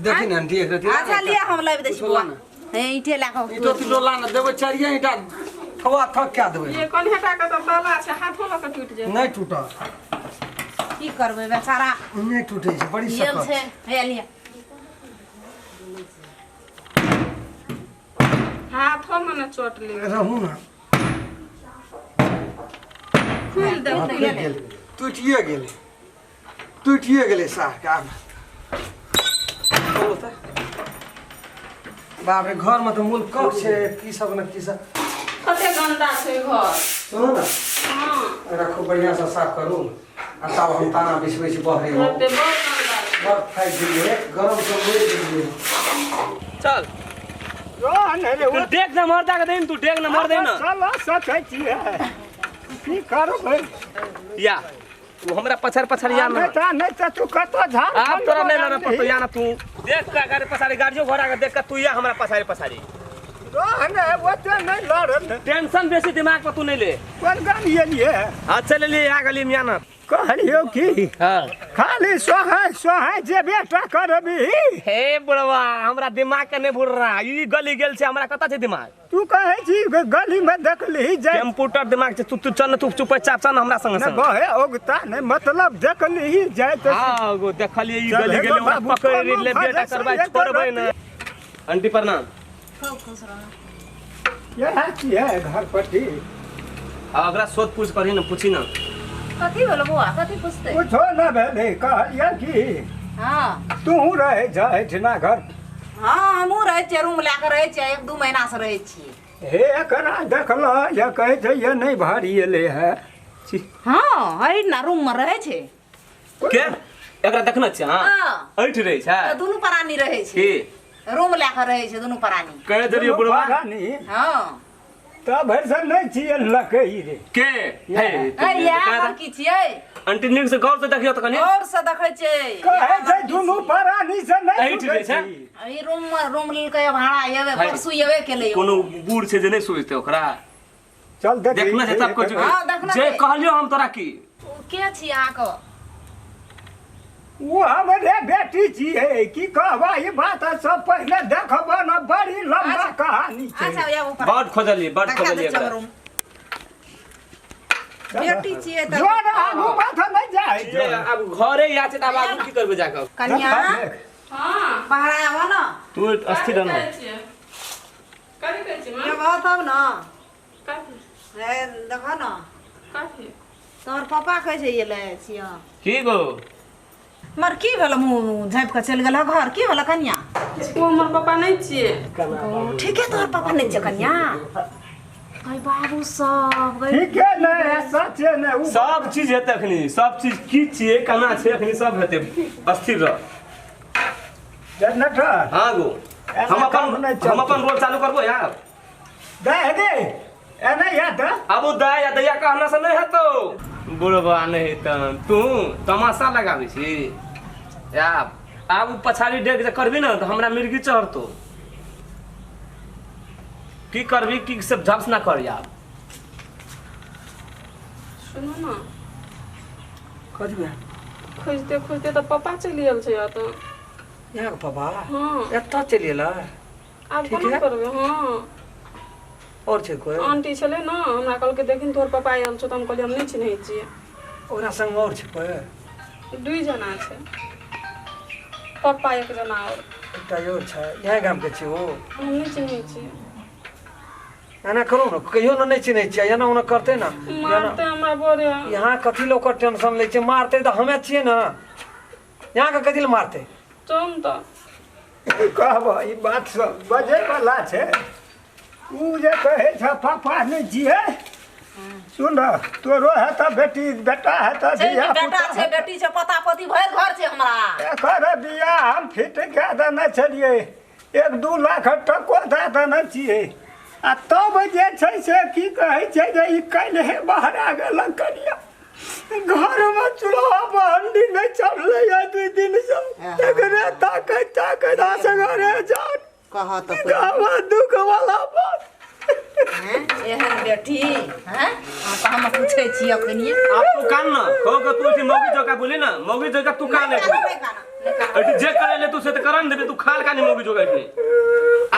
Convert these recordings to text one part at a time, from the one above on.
देखी ने आंटी एक रति अच्छा लिया हम लाबि दै छी कुछो बौआ ला ना। हे ईंटे लए कऽ ईटो तीटो ला ने देबै चारिये ईटा ठोआ थक कए देबै ये कन्हे टा के तऽ ताला छै हाथो लऽ कऽ टूटि जेतै नहि टूटत की करबै बेचारा नहि टूटै छै बड़ी गेल सकत छै हे लिया हाथो मे ने चोट ले रहू ने खुलि दे हँ, टूटि गेलै टूटिए गेलै टूटिए गेलै साहके आब चलू तऽ बाप रे घरमे तऽ मूल कफ छै की सब ने की सब कते गंदा छै घर सुनू ने हँ एकरा खूब बढ़िआँसँ साफ करू आ तब हम ताना बिछबै छी बहरे कते बड़ गंदा छै। बड़ थाकि गेलियै गरमसँ मरि गेलियै चल तू देख ना मर्दा के देन तू देख ना मर दे ना चल सकै छियै की करबै या तू हमरा पछाड़ पछाड़ या ना नहि तऽ नहि तऽ तू कतऽ झाड़ आब तोरा नहीं लड़ना पड़तो या ना तू देख का गाड़ी पछाड़ी गाड़ियों घोड़ा के देख के तू या हमरा पछाड़ी पछाड़ी रह ने ओते नहि लड़ टेंशन बेसी दिमाग पर तू नहीं ले कोन गाम एलियै हाँ चल लिए आ गली में ना कहलियौ की हाँ खाली सोहाय सोहाय जे बेटा करबी हे बुढ़वा हमरा दिमाग के नहीं भूल रहा ई गली गेल छै हमरा कता छै दिमाग तू कहै छी गली में देखली जाय कंप्यूटर दिमाग छै तू तू चल न तू चुपचाप चल न हमरा संग ने संग बहे ओगता नहि मतलब देखली जाय तऽ हाँ गो देखलिए ई चल गली हे गेल हमरा बाबू, पकड़ कोनो ले बेटा भरोसा करबै ये तो छोड़बै न आंटी प्रणाम खूब खुश रहू इएह छियै घर पट्टी हाँ ओकरा शोध पूछ करही न पूछी न कथी भेल बौआ कथी पुछतै कुछो नहि भेलै कहलियै की हँ तूहूँ रहै छह एहिठिना घर हँ हमहूँ रहै छियै रूम लए कऽ रहै छियै एक दू महीनासँ रहै छियै हे एकरा देखलह ये कहै छै ये नहि भारी एलै है छी। हँ एहि ना रूममे रहै छै के एकरा देखने छियै अहाँ हँ ऐठ रहै छै तऽ दुनू प्राणी रहै छै की रूम लए कऽ रहै छै दुनू प्राणी कहे देलियै बुढ़वा रानी हँ तऽ भरिसँ नहि छियै लकै रे के हे ए इएह लड़की छियै आंटी नीक से गौर से देखियो तऽ कनी गौर से देखै छियै कहै छै दुनू प्राणी से नहि एहिठ रहै छै। ई रूम मे रूम लेलकै भाड़ा एबे है। परसू एबे केलै कोनो बूढ़ छै जे नहि सोचतै ओकरा चल देख देखना छै सब कुछ हाँ, देखना जे छै। कहलियो हम तोरा की ओ के छी अहाँके ओ हमरे बेटी छियै की कहबा ई बात सब पहिले देखब ने बड़ी लम्बा अच्छा। कहानी छै अच्छा या ऊपर बड खोजलियै बड देखा दै खोजलियै छियै एकरा रूम बेटी छियै तऽ जोर आगू माथा नहि जाइ ये आब घरे या छै तऽ आब आगू की करबै जाकऽ कनिया हँ बाहर आबऽ ने तू अस्थिर रह कहै छियै कथी कहै छियै माँ एबऽ तब ने कथी हे देखऽ ने कथी तोहर पापा कहै छै एलै छियै की गो मर की भेल मुँह झाँपि कऽ चलि गेल घर की भेल कनिया ओ हमर पापा नहि छियै ओ ठीके तोहर पापा नहि छै कनिया गै बाबू सब गै ठीके नहि सचे नहि ओ सब चीज हेतै अखनी सब चीज की छियै केना छै अखनी सब हेतै अस्थिर रह जनरेटर हाँ गो ऐसा हम काम अपन नहीं चलते। हम अपन रोल चालू करबो यार दे दे एना याद आब ओ दया या दैया कहना से नहीं हेतौ बुढ़बा नहीं तन तू तमाशा लगाबै छी आब आब उ पछाड़ी डेग जे करबी ने तऽ हमरा मिर्गी चढ़तौ की करबी की सब झप्स ना कर आब सुनू ने कथी भेल खोजते खोजते तऽ पप्पा चलि गेल छै एतऽ यहाँ पापा हँ एतऽ चलि एलै आब ठीक कोना है। करबै हँ और छै कोइ आंटी छलै ने हमरा कहलकै देखिन तोहर पापा आयल छौ तऽ हम कहलियै हम नहि चिन्है छियै ओकरा संग और छै कोइ दुइ जना छै पप्पा एक जना आओर एकटा और छै इएह गामके छै ओ हम नहि चिन्है छियै एना करू ने कहियो ने नहि चिन्है छियै एना ओना करतै ने एना मारतै हमरा बड़े यहाँ कथी लए ओकर टेंशन लै छै मारतै तऽ हमे छियै ने यहाँके कथी लए मारतै चल तऽ कहब ई बात सब बजै वाला छै उ जे कहै छ पापा नहि छियै सुन तोरो है तऽ बेटी बेटा है तऽ छै धिया बेटा पुता छै बेटी छै पोता पोती भरि घर छै हमरा एकर बियाह हम फिट कए देने छलियै 1-2 लाख टको दए देने छियै आ तब जे छै से की कहै छै जे ई काल्हि बहरा गेलक कनिया घरमे चूल्हा पर हंडी नहि चढ़लै है 2 दिनसँ एकरे ताकैत ताकैत असगरे जान कह तऽ गामा दुख वाला बात एहन बेटी हैं तऽ हम पूछै छी अखनिए आप तू कान ना कहो के तू एठी मौगी जका बोली ना मौगी जका तू कान ले एठी जे करे ले तू से त करन देबे तू खाल कानी मौगी जका एठी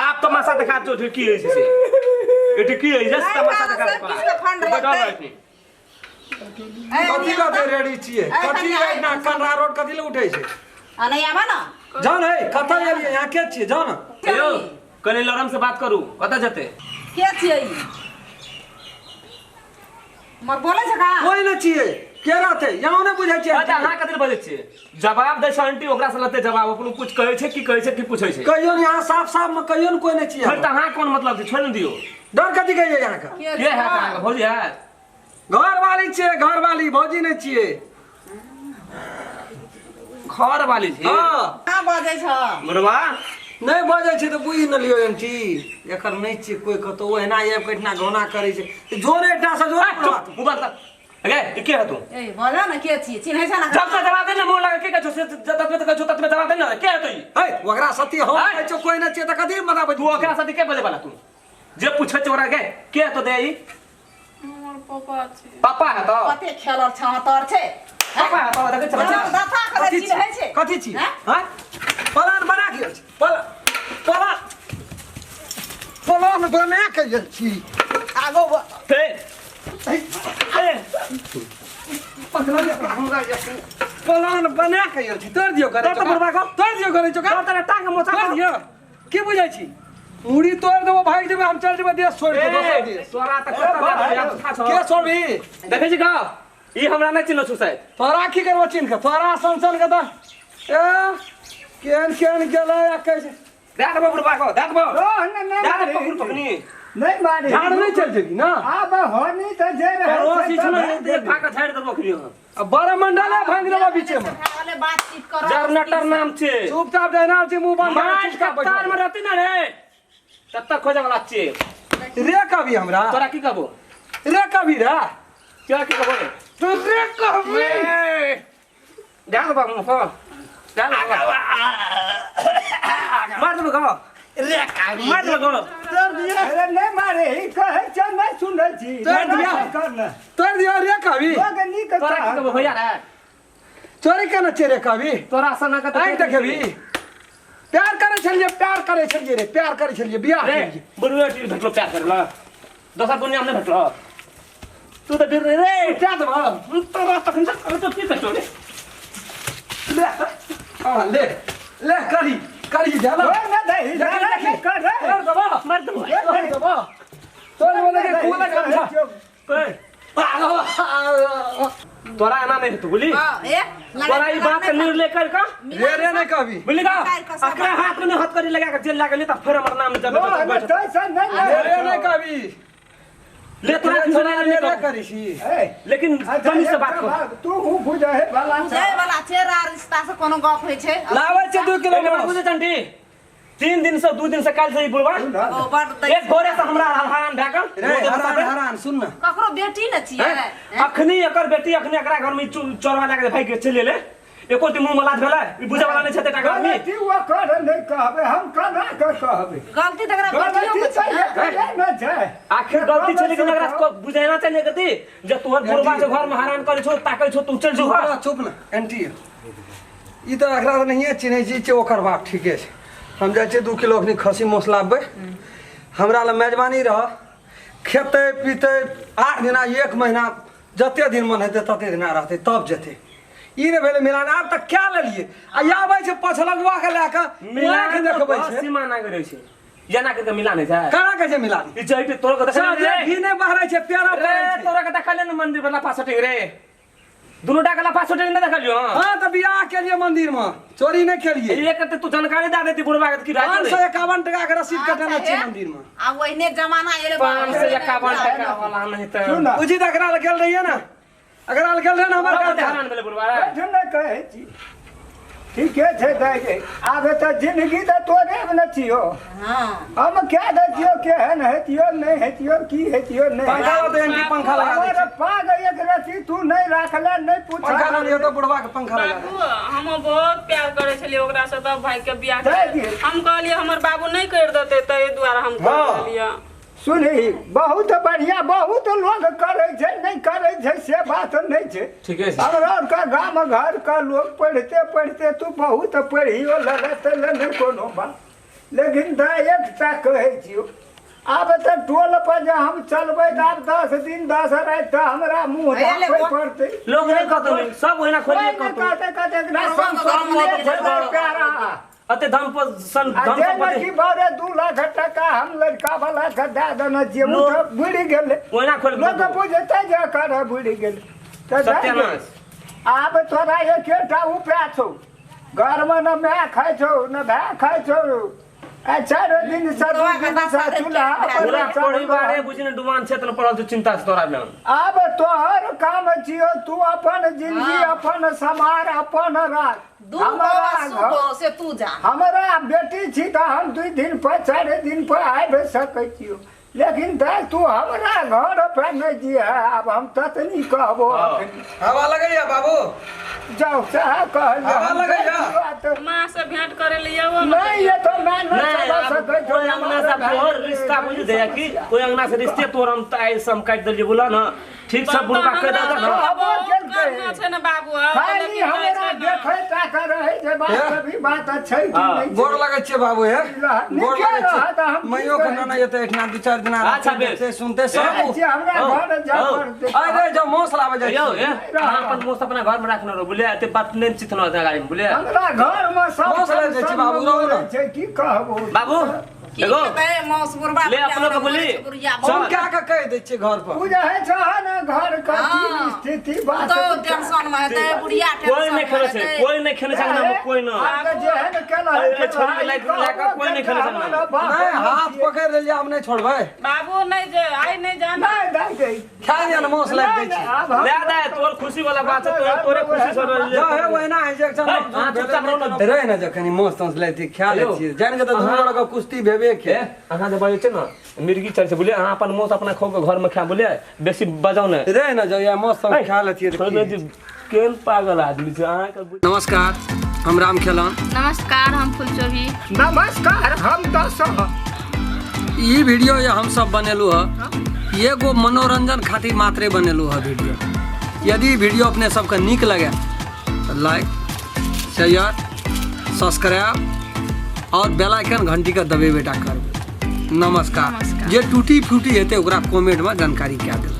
आप तमाशा देखा जो की है से एठी की है जस तमाशा देखा सब कथी लते रेडी छियै कथी है ना कनरा रोड कथी ले उठै छै आ नहीं आबा ना जान है कतऽ गेलियै यहाँ के छियै जान यौ कने लरम से बात करू कतऽ जते के छियै मर बोलै छै का कोई नै छियै के रहतै यहाँ नै बुझै छियै अच्छा अहाँ कथी बजै छियै जवाब दै छै आंटी ओकरा से लते जवाब अपन कुछ कहै छै की कहै छै की पूछै छै कहियो ने यहाँ साफ साफ में कहियो ने कोई नै छियै फिर त अहाँ कोन मतलब छै छोड़ि ने दियौ डर कथी कहियै यहाँ के के है अहाँ भौजी है घर वाली छियै घर वाली भौजी नै छियै घर वाली छी हां कहाँ बजै छ बुढ़वा नहीं बजै छै तऽ बुझि न लियौ आंटी एकर नहि छियै कोई कतौ ओहिना आबि कऽ एहिठिना गौना करै छै जोरे एकटा से जोरे चुप मोबाइल तक गे ई के है तू ए बोल न के छियै चिन्है छ ना जब से जवाब दे ना मुंह लगा के कहै छौ ततबे त कहै छौ ततबे जवाब दे ना के है तू ई है ओकरा सती हम कहै छौ कोई नहि छियै तऽ कथी बताबै तू ओकरा साथे के बजे वाला तू जे पूछै छै ओकरा के के है तो दे ई हमर पापा छै पापा है तो कते खेलल छ तोर छै पापा है तो देखै छै दफा करे चिन्है छै कथी छी हां पलान बना के छी पलान पलान बना के छी आगो ते पकड़ पलान बना के छी तोड़ दियो करे तो बुढ़वा को तोड़ दियो करे चोका तोड़ टांग मोचा तोड़ दियो की बुझै छी मुड़ी तोड़ देबो भाग जेबो हम चल जेबो देश छोड़ के दोसर देश तोरा त के छोड़बी देखै छी का ई हमरा नै चिन्है छौ शायद तोरा की करबो चिन्ह के तोरा सन सन के त ए केन केन गेलै आ कैसे दे देबो बुढ़वा को दे देबो नहीं दे देबो पकड़ पकनी नहीं मारे झाड़ नहीं चल जेबी ना आब होनी त जे रहे रोसी छनो एक फाका झाड़ देबो खरी हम अब बड़ा मंडल है भांग देबो बीचे में वाले बातचीत करो जरनटर नाम छे चुपचाप रहना छै मुंह बंद मार कप्तान में रहती ना रे तब तक खोजे वाला छे रे कभी हमरा तोरा की कहबो रे कभी रे क्या की कहबो रे तू रे कभी दे देबो मुंह पर दे देबो मार देबो गो रे कभी मार देबो गो तोड़ दिया अरे नहीं मारे ई कहै छै नहीं सुनै छी तोड़ दिया तोड़ दिया रे कभी लोग नीक तोरा की कहबो भैया रे चोरी केना छै रे कभी तोरा सना के आँखि देखेबी प्यार करै छलियै प्यार करै छलियै रे प्यार करै छलियै बियाह रे बुढ़वे टीर भेटलो प्यार करला दोसर दुनिया में नहीं भेटलो तू त डर रे क्या देबो तोरा तखन से तो की भेटलो रे ले आ ले ले करी करी जाला ना दही देखी कर रे तोड़ देबो मार देबो तोड़ देबो तोड़ देबो के कोला गमछा तोरा एना नहीं हेतौ बुझली हां ए तोरा ई बात के निर्णय कर का रे रे नहीं कभी बुझली का अकरा हाथ में हथकड़ी लगा के जेल लागल त फिर हमर नाम जब नहीं रे रे नहीं कभी ले तोरा छोड़ा रे रे करी छी लेकिन तनी से बात कर तू हूं बुझे है वाला बुझे वाला छै रा रिश्ता से कोनो गप होय छै लाबै छै 2 किलो एक बात बुझे चंटी 3 दिन से 2 दिन से काल से ई बुढ़वा ओ बड़ एक भोरे से हमरा हरान भए कऽ रे हरान हरान सुन ना ककरो बेटी न छियै अखनी एकर बेटी अखनी एकरा घर में चोरवा लगा भाई के चलि एलै एको दिन मुंह मलाज भेलै ई बुझे वाला नहीं छै त टाका आदमी गलती वो कर नहीं कहबे हम केना के कहबे गलती त एकरा बेटियो गलती के छै छै न छै आखिर गलती छै लेकिन एकरा को बुझाना चाहिए गलती जे तोहर बुढ़वा के घर में हरान करै छौ ताकै छौ तू चल जो घर चुप ना आंटी ई त एकरा नहिए चिन्है छी छै ओकर बाप ठीके छै हम जाइ छियै 2 किलो अखनी खसी मांस लाबबै हमरा लग मेजबानी रह खेतै पीतै 8 दिना 1 महीना जते दिन मन हेतै तते दिना रहतै तब जेतै ई नहि भेलै मिलान आब तऽ क्या लेलियै आ आबै छै पछलगुआ के लए कऽ मिलान देखबै छै सीमा ना करै छै जेना के मिलान छै कना कहै छै मिलान ई जइते तोरा के देखले रे घी नहि बहरै छै पेड़ा रे तोरा के देखले ने मंदिर वाला पासटिंग रे दुनू टा के लफा छोटे नहि देखलियो। हां त बियाह केलिए मंदिर में चोरी नहीं केलिए। एक त तू जानकारी दे देती बुढ़वा के की राज 551 टका के रसीद कटेने छी मंदिर में। आ ओहने जमाना एले 551 टका वाला नहीं त बुझी त एकरा ल गेल रहिए ना, एकरा ल गेल रहे ना हमर घर हैरान भेलै बुढ़वा रे। नहि कहै छी ठीके छै दाइ गे, आबे त जिंदगी त तोरे न छियो। हां हम क्या दै छियो केहन हेतियो नहीं हेतियो की हेतियो नहीं। पंखा लगा दे पंखा लगा दे पाग एक रति तू नहीं राखला नहीं पूछ। पंखा लगा दियो तो बुढ़वा के पंखा लगा दे। हम बहुत प्यार करे छलिए ओकरा से तब भाई के बियाह हम कहलिए हमर बाबू नहीं कर देते त ए द्वारा हम कर देलिए। सुनही बहुत बढ़िया बहुत लोग करै छै नहि करै छै से बात नहि छै ठीके छै हमरा आरके गाम घरके लोग पढ़िते पढ़िते तू बहुत पढ़ियो लेले तऽ नहि कोनो बात लेकिन दाइ एकटा कहै छियौ आब तऽ टोल पर जे हम चलबै तऽ आब 10 दिन 10 राति तऽ हमरा मुँह हे ले झाँपै गो। पड़तै। लोग नहीं कहतो नहीं सब ओहिना कोइ खोलिए नहि कहतो। कहतै, कहतै एकरा सब संस्कार सब छै प्यारा। अते धन पर सन आ धन जे संपत्ति लड़की बारे 2 लाख टका हम लड़का वाला के दए देने छियै ओ तऽ बुड़ि गेलै। ओहिना खोलि लोक बुझतै जे एकर बुड़ि गेलै तऽ दए दे। सत्यानाश। आब तोरा एकेटा उपाय छौ, घरमे न माय खाइ छौ न भाय खाइ छौ, आ 4 दिन से 2 दिन से चूल्हा पर पूरा चढ़ल। परिवार बुझी ने डुबान क्षेत्र में पड़ल छौ चिंता से तोरा में। आब तोहर काम छियौ, तू अपन जिंदगी अपन समार अपन राख। दू हमरा बाबा घर- सुतो से तू जा। हमरा बेटी छी तऽ हम 2 दिन पर 4 दिन पर आबि सकै छियौ, लेकिन दाइ तू हमरा घर पर नहि जिह, आब हम ततनी कहबो अखनी। हवा लगैया बाबू? जाउ, सएह कहलियै। हवा हम लगैया? जाइ छियौ तऽ। माँ से भेंट करे ले आबो। नहि, ये तो मैं नहि नहीं चला अब सकै छियौ। ओहि अंगना से तोहर रिश्ता बुझ दे कि ओहि अंगना से रिश्ते तोहर हम तऽ आइ से हम काटि देलियै बोला ना ठीक सब बुढ़बा कहि देलक ना। कहबो केलकै। करना छै ने बाबू आब, खाली लेकिन हमरा जाइ छै ने। देखै टा के रहै जे बात हे? अभी बात छै कि हाँ। नहि छै। गोर लगै छियै बाबू हे। नीके गोर लगै रहत, हम छियै। की मैयो के कहै नाना एतै एहिठिना 2-4 दिना अच्छा, रहतै, बेस। देखतै, सुनतै सब। जाइ छियै, हमरा हौ, घर जाय हौ। पड़तै। अरे जब मौस लाबै जाइ यौ छियै। ए अहाँ अपन मोस अपना घर में राखने रहो बुझलियै, एते बात नहि चितनो गाड़ी में बुझलियै। हमरा घर में सब मौस लए जाइ छी बाबू, रहू ने। छै, की कहबो। बाबू की एगो खेबै मौस बुढ़बा? ले अपनो के बोली। फोन कए कऽ कहि दै छियै घर पर। बुझै छह ने घर के की हाँ। स्थिति बात। तो टेंशन में हेतै बुढ़िया। कोई नहीं टेंशन खेले में छै हेतै। कोई नहीं खेले छै अंगना में कोई ना। आब जेहन केलह अरे, छोड़ी के लाइट लए कऽ कोई नहि खेलै छै अंगना में। नहि, हाथ पकड़ि लेलियै, आब नहि छोड़बै। बाबू नहीं जे आई नहीं जाना। नहि दाइ दे। खा लिअ ने, मौस लागि दै नहि, छी। आब हम- ले दे, तोर खुशी वाला बात छै, तोरे तोरे खुशी से रह। जा हे, ओहिना इंजेक्शन हे, अहाँ चुपचाप रहू ने। रहे ने, जखन मौस तौस लेती खा लै यौ, छियै, जानि कऽ तऽ दुनू गोटा के कुश्ती भेबे के। ए, अहाँ जे बजै छै ने मिर्गी चल छै बुझलियै, अहाँ अपन मौस अपना खो के घर में खा बुझलियै, बेसी बजाउ ने। रहे ने जाउ, या मौस तौस खा लेतियै तऽ छोड़ की दे जी, केहन पागल आदमी छै अहाँके नमस्कार, हम राम खेलन। नमस्कार, हम फुलचोभी। नमस्कार, हम दस। ई वीडियो ये हम सब बनेलू है, एगो मनोरंजन खातिर मात्रे बनेलू है वीडियो। यदि वीडियो अपने सबके नीक लगे तऽ लाइक, शेयर, सब्सक्राइब और बेल आइकन घंटी के दबेबे टा करबै। नमस्कार। नमस्कार। जे टूटी फूटी हेतै ओकरा कमेंटमे जानकारी कए देबै।